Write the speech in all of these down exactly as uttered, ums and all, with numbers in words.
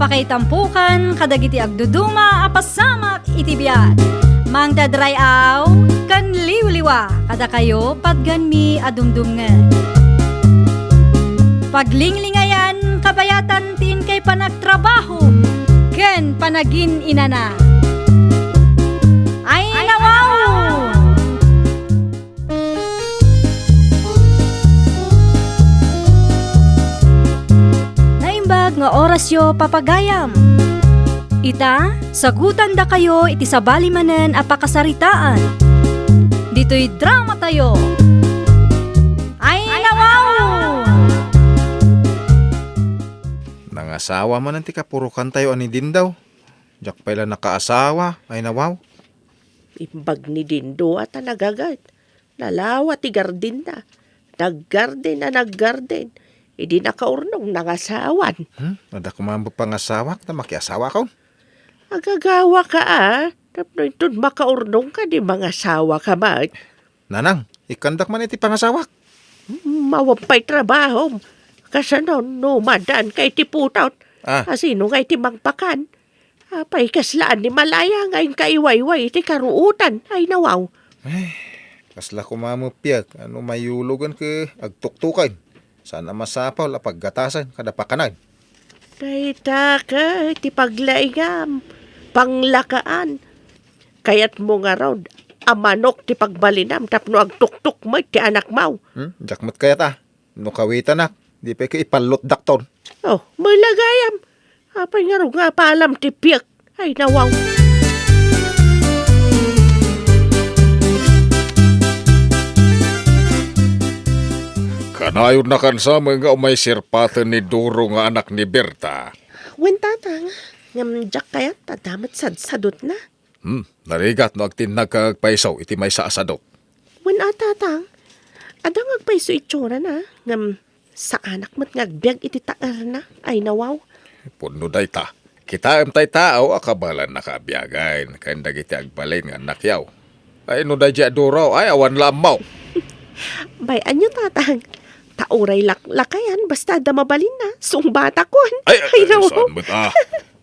Pakaitampokan kadagiti agduduma a pasamak iti biag. Mangted ray-aw ken liwliwa kadakayo patganmi a dumdumngeg. Paglinglingayan kabayatan ti inkay panagtrabaho ken panagin-inana. Ay, nawaw! Naimbag nga orasyo, papagayam. Ita, sagutandakayo iti sabali manen a pakasaritaan. Ditoy dramatayo. Ay, nawaw! Nangasawa manen ti kapurokantayo a ni Dindo. Diak pay la nakaasawa, ay nawaw. Imbag ni Dindo a ta nagaget. Nalawa ti gardenna. Naggarden a naggarden. Idi nakaurnong, nangasawan. Hmm? Adda koma met pangasawak ta makiasawakon? Agagawaka a. Tapno inton makaurnongka, di mangasawaka met. Nanang, ikkandak man iti pangasawak. Hmm, awan pay trabahom. Kasano no madaanka iti putot? Ah. A sino nga iti mangpakan? Apay kasla animal aya nga inka iwayway iti karuotan? Ay, nawaw. Ay, kasla koma met piak, ano mayulogan ket agtuktukan. Saan a masapul a paggatasan kada pakanan. Dayta ket ti paglaingam, panglakaan. Kayatmo ngarud a manok ti pagbalinam tapno agtuktok met ti anakmo. Hmm? Diak met kayat a. No kawitanak, di pay ket ipallotdakton. Oh, malagayam. Apay ngarud nga apalam ti piek? Ay, nawaw. Kanayon a kansamen nga umay sirpaten ni Duro nga anak ni Berta. Wen, tatang, ngem diak kayat ta adda met sadsadutna. Hmm, narigat no agtinnagka nga agpayso iti maysa a sadut. Wen a, tatang, adda nga agpayso itsura na, ngem saanak met nga agbiag iti taerna. Ay, nawaw. Pudno dayta. Kitaem tay tao a kabaelannaka a biagen ken dagiti agbalin nga annakyo. Ay, no daydiay a Duro, ay, awan la ammo. Bay, ania, tatang? Ta uray laklakayan, basta adda mabalinna, sungbatakon. Ay, ay, ay, nawaw. Saan met, ah?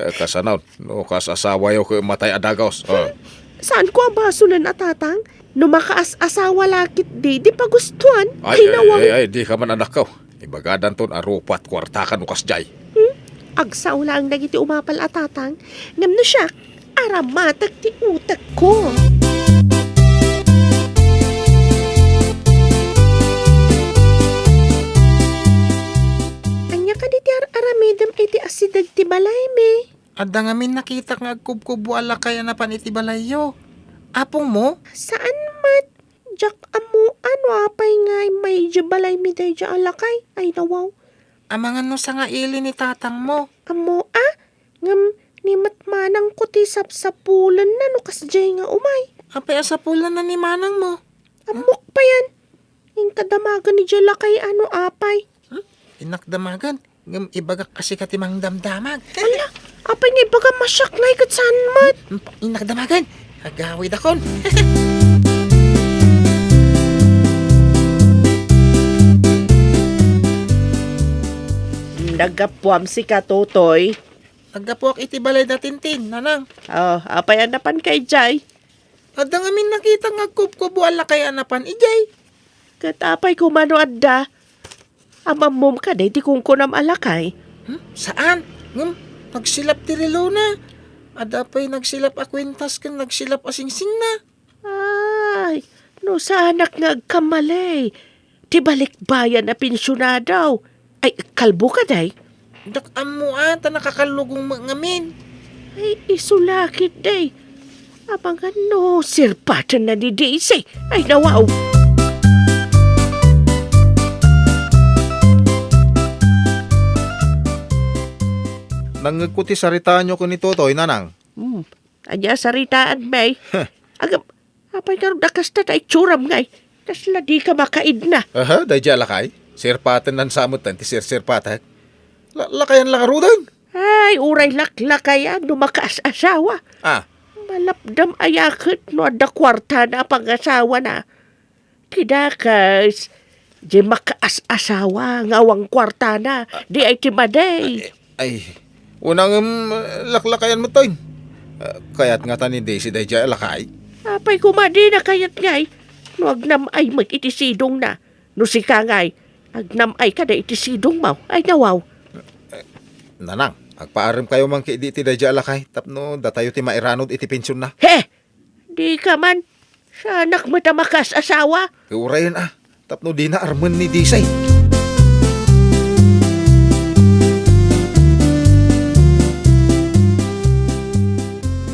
Eh, kasano, no kas-asawayo ket matay a dagus. Ah. Saanko a basolen a, tatang? No makaas-asawa la ketdi, di pagustuan. Ay, ay, nawaw. Ay, ay, dika man, anakko. Ibagadanton a rupat kuartaka no kasdiay. Hmm? Agsao laeng dagiti umapal a, tatang. Ngem no siak, aramatek ti utekko. Ania kadi ti ar-aramidem iti asideg ti balaymi? Adda ngamin nakitak nga agkubkubbo a lakay a napan iti balayyo. Apongmo? Saan met. Diak ammo no apay nga immay idiay balaymi daydiay a lakay. Ay, nawaw. Amangan no sangaili ni tatangmo. Ammo a? Ngem ni met manangko ti sapsapulenna no kasdiay nga umay. Apay a sapulenna ni manangmo? Ammok payen. Inka damagen idiay lakay a no apay. Hmm? Innak damagen. Ngem ibagak a sika ti mangdamdamag. Ala, apay nga ibagam a siak ngay ket saan met? Mm, innak damagen. Agawidakon. Naggapuam sika, Totoy? Naggapuak iti balay da Tintin, nanang. Oh, apay a napanka idiay? Adda ngamin nakita nga agkubkubbo a lakay a napan idiay. Ket apay koma no adda? Am-ammom kadi ti kunkunam a lakay? Hmm? Saan? Ngem, nagsilap ti relona. Adda pay nagsilap a kuentas ken nagsilap a singsingna. Ay, no saanak nga agkamali. Ti balikbayan a pensionado. Ay, kalbo ka, day? Dak ammo a, ta nakakallugong met ngamin. Ay, isu la ketdi. Amangan no sirpatenna ni Daisy. Ay, nawaw. Nangngegko ti saritaanyo ken ni Totoy, nanang. Hmm. Ania saritaanmi? Heh. Agam, apay ngarud a kasta ta itsuram ngay? Kasla dika makaidna. Aha, daydiay a lakay? Sirpatennan sa metten ti sirsirpatek. La-, lakayan la ngaruden. Ay, uray laklakayan no makaas-asawa. Ah. Malapdam aya ket no adda kuartana a pangasawana. Ti dakes, di makaas-asawa nga awan kuartana, di ay ti madi. Ay, ay, Unangem, laklakayan met toy. Ah, kayat ngata ni Daisy daydiay a lakay? Apay koma dina kayat ngay? No agnam-ay met iti sidongna. No sika ngay, agnam-ay kada iti sidongmo. Ay, nawaw. Nanang, agpaarem kayo man ketdi iti daydiay a lakay tapno datayo ti mairanod iti pensionna. He! Dika man. Saanak met a makaas-asawa. Uray a, tapno dina armen ni Daisy.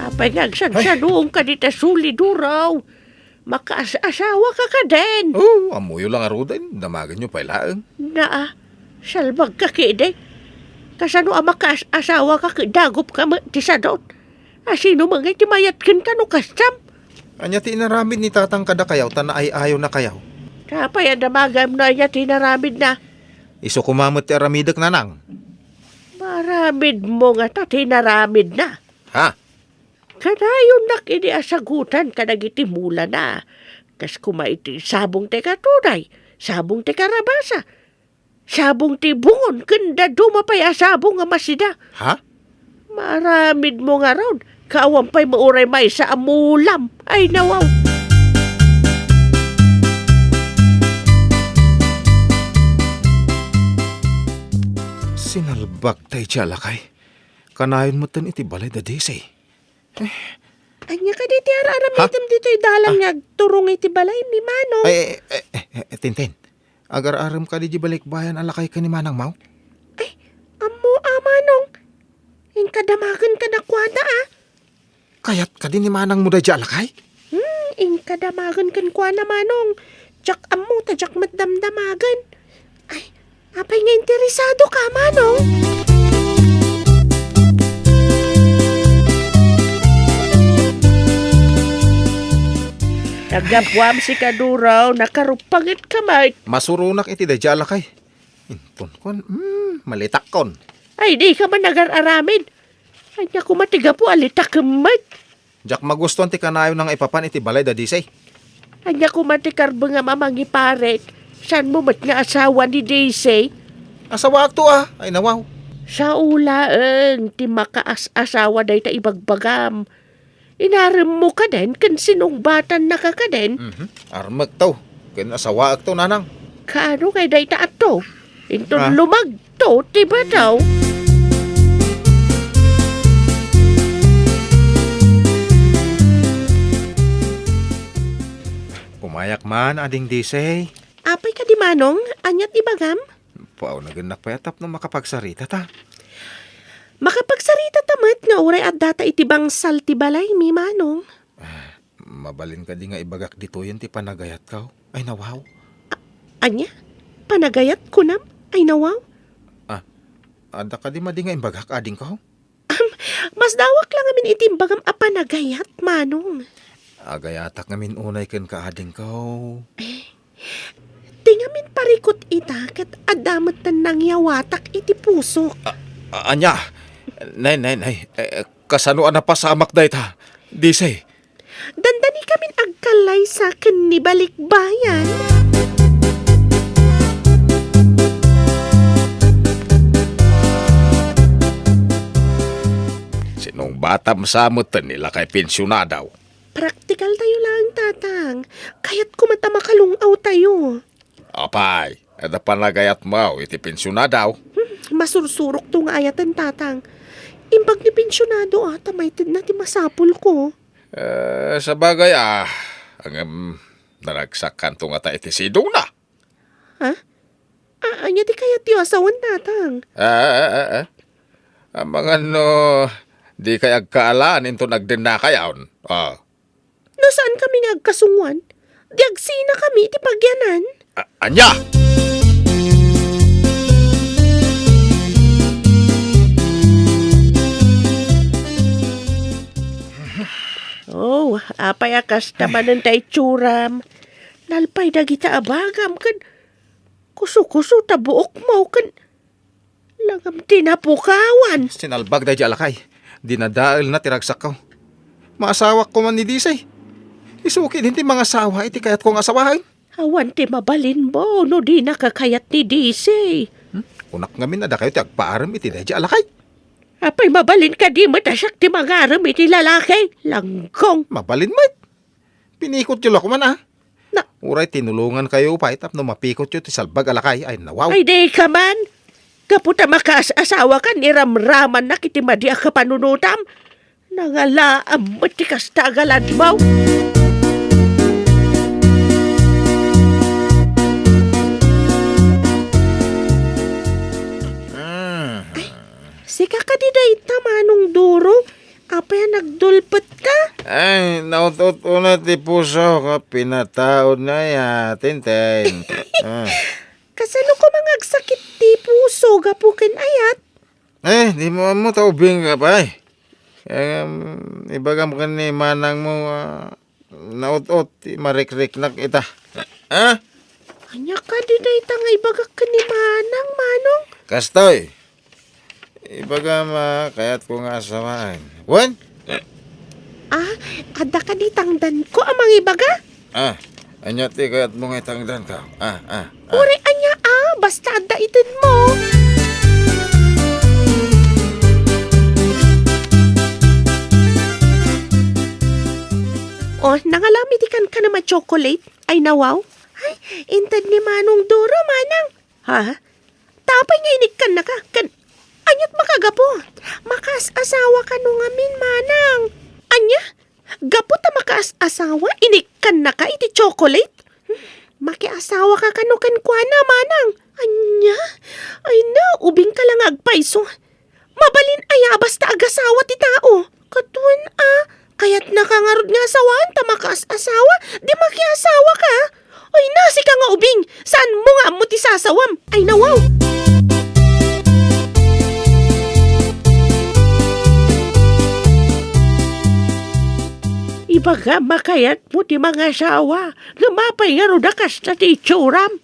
Apay nga agsadsanoong ka dita suli, Duraw? Makaas-asawa ka kadin. Oh, ammoyo la ngaruden, damagenyo pay laeng. Naa, salbag ka ketdi. Kasano a makaas-asawa ka ket dagup ka met ti sadot? A, sino met ngay ti mayat kenka no kastam? Ania ti inaramid ni tatang kadakayo ta naay-ayonakayo? Apay a damagam no ania ti inaramidna? Isu koma met ti aramidek, nanang. Maaramidmo ngata ti inaramidna. Ha? Kanayonak idi a sagutan kadagiti mulana. Kas koma iti sabong ti katunay, sabong ti karabasa, sabong ti bungon ken dadduma pay a sabong a masida. Ha? Maaramidmo ngarud, ket awan pay met uray maysa a mulam. Ay, nawaw. Sinalbag daydiay a lakay. Kanayon metten iti balay da Daisy. Eh. Ania kadi ti ar-aramidem ditoy dalan nga agturong iti balaymi, Manong? Ay, eh, eh, eh, eh, Tintin. Agar-arem kadi di balikbayan a lakay ken ni manangmo? Ay, ammo a, Manong. Inka damagen kadakuada, a. Kayat kadi ni manangmo daydiay a lakay? Hmm, inka damagen kenkuana, Manong. Diak ammo ta diak met damdamagen. Ay, apay nga interesado ka, Manong? Naggapuam si Kaduraw, nakarupanget ka met. Masuronak iti daydiay a lakay. Inton kon, hmm, malitakkon. Ay, di ka man nagar-aramid. Ania koma ti gapu a litakem met? Diak magustuan ti kanayonna nga ipapan iti balay da Daisy. Ania koma ti karbengam a mangiparit? Saanmo met nga asawa ni Daisy? Asawaakto a, ay nawaw. Sao laeng ti makaas-asawa dayta ibagbagam. Inaremmo kaden ken sinungbatannaka kaden? Mhm. Armekto. Ken asawaakto, nanang. Kaano ngay dayta atto? Inton lumagto ti bataw. Umayak man, Ading Daisy. Apay kadi, Manong? Aniat ibagam? Puawnagennak pay a tapno makapagsarita ta. Makapagsarita ta met nga uray addata iti bangsal ti balaymi, Manong. Ah, mabalin kadi nga ibagak ditoyen ti panagayatko? Ay, nawaw. A-, ania? Panagayat, kunam? Ay, nawaw. Ah, adda kadi madi nga imbagak, adingko? Am, masdawak la ngamin iti imbagam a panagayat, Manong. Agayatak ngamin unay kenka, adingko. Eh, ti ngamin parikut ita ket adda met ti nangyawatak iti pusok. A-, a-, ania? Nay, nay, nay. Eh, kasano a napasamak dayta, Daisy? Dandanikamin agkallaysa ken ni balikbayan. Sinungbatam sa met ni lakay pensionado. Praktikal tayo laeng, Tatang. Kayatko met a makalung-aw tayo. Apay, adda panagayatmo iti pensionado? Hmm, masursurok to nga ayaten, Tatang. Imbag ni pensionado, a, ta maited na ti masapulko. Eh, sabagay, a, ngem naragsak kanto ngata iti sidongna. Ha? A-, ania ti kayatyo a sawen, Tatang? Eh, eh, eh, eh. Amangan no dikay agkaalaan inton agdennakayon. Ah. No saankami nga agkasungoan, di agsinakami iti pagyanan. A-, ania? Oh, apay a kasta manen ta itsuram? Nalpay dagita a bagam ken kuso-kuso ta buokmo ken langam ti napukawan. Sinalbag daydiay a lakay. Dinadaelna ti ragsakko. Maasawak koma ni Daisy. Isu ketdin ti mangasawa iti kayatko nga asawaen. Awan ti mabalinmo no dinaka kayat ni Daisy. Hmm? Kunak ngamin a dakayo ti agpaarem iti daydiay a lakay. Apay, mabalin kadi met a siak ti mangarem iti lalaki? Langgong. Mabalin met. Pinikotyo la koma, a. Na- Uray tinulongankayo pay tapno mapikotyo ti salbag a lakay. Ay, nawaw. Ay, di ka man. Gapu ta makaas-asawakan, iramramannak iti madi a kapanunotam. Nangalaam met ti kasta a galadmo. Mm. Ay, sika kadi dayta, Manong Duro? Apay a nagdulpetka? Ay, naut-ot unay ti puso ka pinataod na ya, Tintin. Ah. Kasano koma nga agsakit ti puso gapu ken ayat? Eh, di mo ammo ta ubing ka pay. Em, ibagam ken ni manangmo, ah, naut-ot ti marikriknak ita. Ha? Ania kadi dayta nga ibagak ken ni manang, Manong? Kastoy. Ibagam, ah, kayatko nga asawaen. Wen? Ah, adda kadi tangdanko a mangibaga? Ah, ania ti kayatmo nga itangdanko? Ah, ah, ah. Uray ania, ah, basta adda itedmo. Oh, nangalam iti kankanam a chocolate. Ay, nawaw. Ay, inted ni Manong Duro, manang. Ha? Tapay nga inikkannaka, ken aniat makagapu? Makaas-asawa kano ngamin, manang. Ania? Gapu ta makaas-asawa, inikkannaka iti chocolate? Makiasawaka kano kenkuana, manang. Ania? Ay na, ubingka la nga agpayso. Mabalin aya a basta agasawa ti tao? Katuen a, kayatnaka ngarud nga asawaen ta makaas-asawa, di makiasawaka? Ay na, sika nga ubing, saanmo nga ammo ti sasawam? Ay nawaw! Ibagam a kayatmo ti mangasawa, ngem apay ngarud a kasta ti itsuram?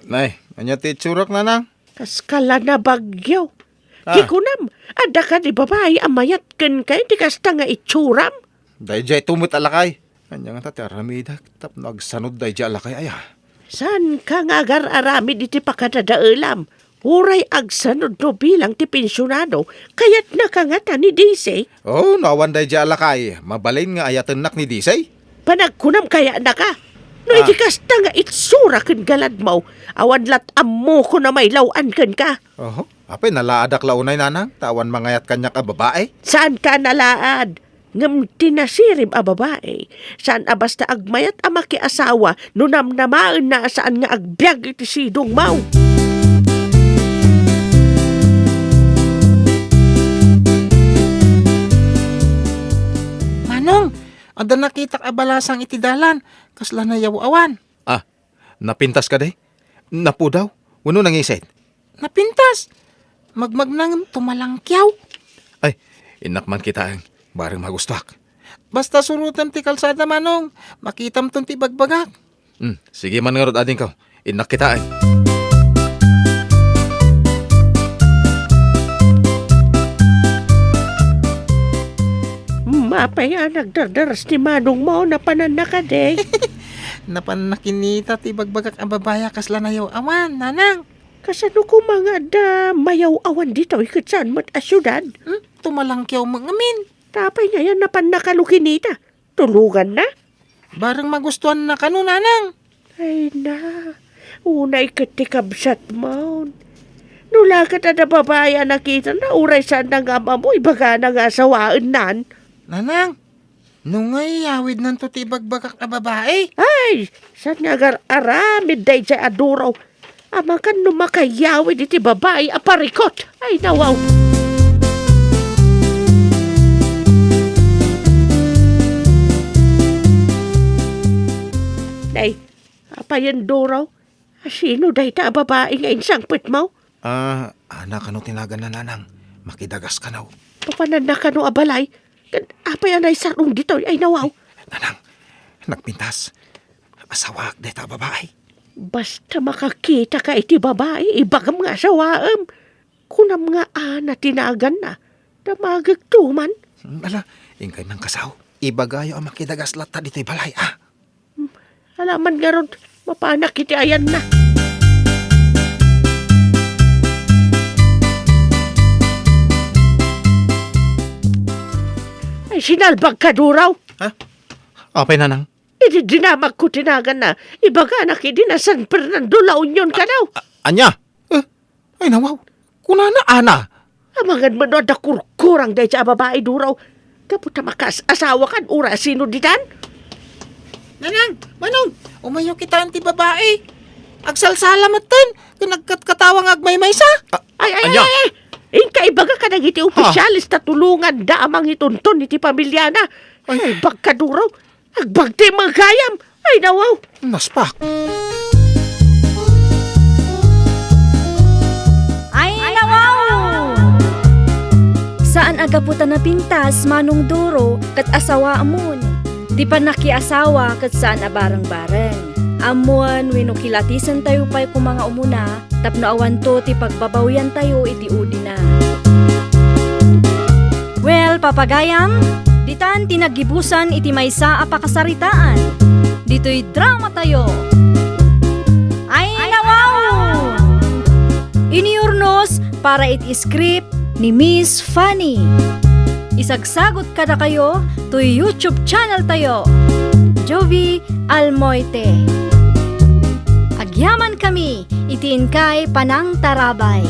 Nay, ania ti itsurak, nanang? Kas kala na bagyo. Ah. Ti kunam, adda kadi babai a mayat kenka iti kasta nga itsuram? Daydiay to met a lakay. Ania ngata ti aramidak tapno agsanud daydiay a lakay aya? Saanka nga agar-aramid iti pakadadaelam? Uray agsanud no bilang ti pensionado, kayatnaka ngata ni Dise? Oh, no awan daydiay a lakay, mabalin nga ayatennak ni Dise? Panagkunam kayatnaka? No Ah. iti kasta nga itsura ken galadmo, awan lat ammokon a mailaw-an kenka. Oho. Apay, nalaadak la unay, nanang, ta awan mangayat kaniak a babai? Saanka a nalaad? Ngem ti nasirib a babai, saan a basta agmayat a makiasawa no namnamaenna a saan nga agbiag iti sidongmo. Manong, adda nakitak a balasang iti dalan, kasla nayaw-awan. Ah, napintas kadi? Napudaw? Wenno nangisit? Napintas! Magmagna ngem tumalangkiaw. Ay, innak man kitaen. Bareng magustuak. Basta surotem ti kalsada, Manong. Makitamton ti ibagbagak. Hmm, sige man ngarud, adingko. Innak kitaen. Mapay a nagdardaras ti manongmo, napananna kadi? Napanna kinita ti ibagbagak a babai a kasla nayaw-awan, nanang. Kasano koma nga adda mayaw-awan ditoy ket saan met a siudad? Hmm, tumalangkiaw met ngamin. Tapay ngayan napanna kano kinita? Tulonganna? Bareng magustuanna kano, nanang. Ay na, unay ket ti kabsatmon. No la ket adda babai a nakitana, uray saanna nga am-ammo, ibagana nga asawaennan. Nanang, no nga iyawidnanto ti ibagbagak a babai? Ay, saan nga agar-aramid daydiay a duraw? Amangan no makayawid iti babai a parikot. Ay, nawaw. Nay, apayen duraw? Asino dayta a babai nga insangpetmo? Ah, Ana kano ti naganna, nanang? Makidagas kano. Papananna kano a balay? Ken apay a naisar-ong ditoy? Ay, nawaw. Nanang, nagpintas. Asawaak dayta a babai. Basta makakitaka iti babai, ibagam nga asawaem. Kunam nga Ana ti naganna. Damagekto man. Hmm, ala, inkay mangkasaw. Ibagayo a makidagas latta ditoy balay, a? Hmm, ala man ngarud, mapanak iti ayanna. Sinalbagka, Duraw. Ha? Apay, Nanang? Idi dinamagko ti naganna, ibaganak idi na San Fernando, La Union kadaw. A-, ania? Eh, ay, nawaw. Kunana, Ana. Amangan met no adda kurkurang dayta a babai, Duraw. Gapu ta makas-asawakan, ura sino ditan? Nanang, Manong, umayo kitaen ti babai. Agsalsala metten, ken agkatkatawa nga agmaymaysa. A-, Ay, ay, ania? Ay, ay. Inka ibaga kadagiti opisyales ta tulonganda a mangitunton iti pamiliana. Ay. Ay, bagka, Duraw. Agbagti met gayam. Ay, nawaw. Naspak. Ay, nawaw! Saan a gapu ta napintas, Manong Duro, ket asawaamon. Ti pannakiasawa ket saan a bareng-bareng. Ammoen wenno kilatisentayo pay koma nga umuna, tapno awanto ti pagbabawiantayo iti udina. Well, papagayam, ditan ti naggibusan iti maysa a pakasaritaan. Ditoy dramatayo. Ay, nawaw! Iniurnos para iti script ni Miss Fanny. Isagsagot kadakayo toy YouTube channel tayo, Jovie Almoite. Agyaman kami iti inkay panangtarabay.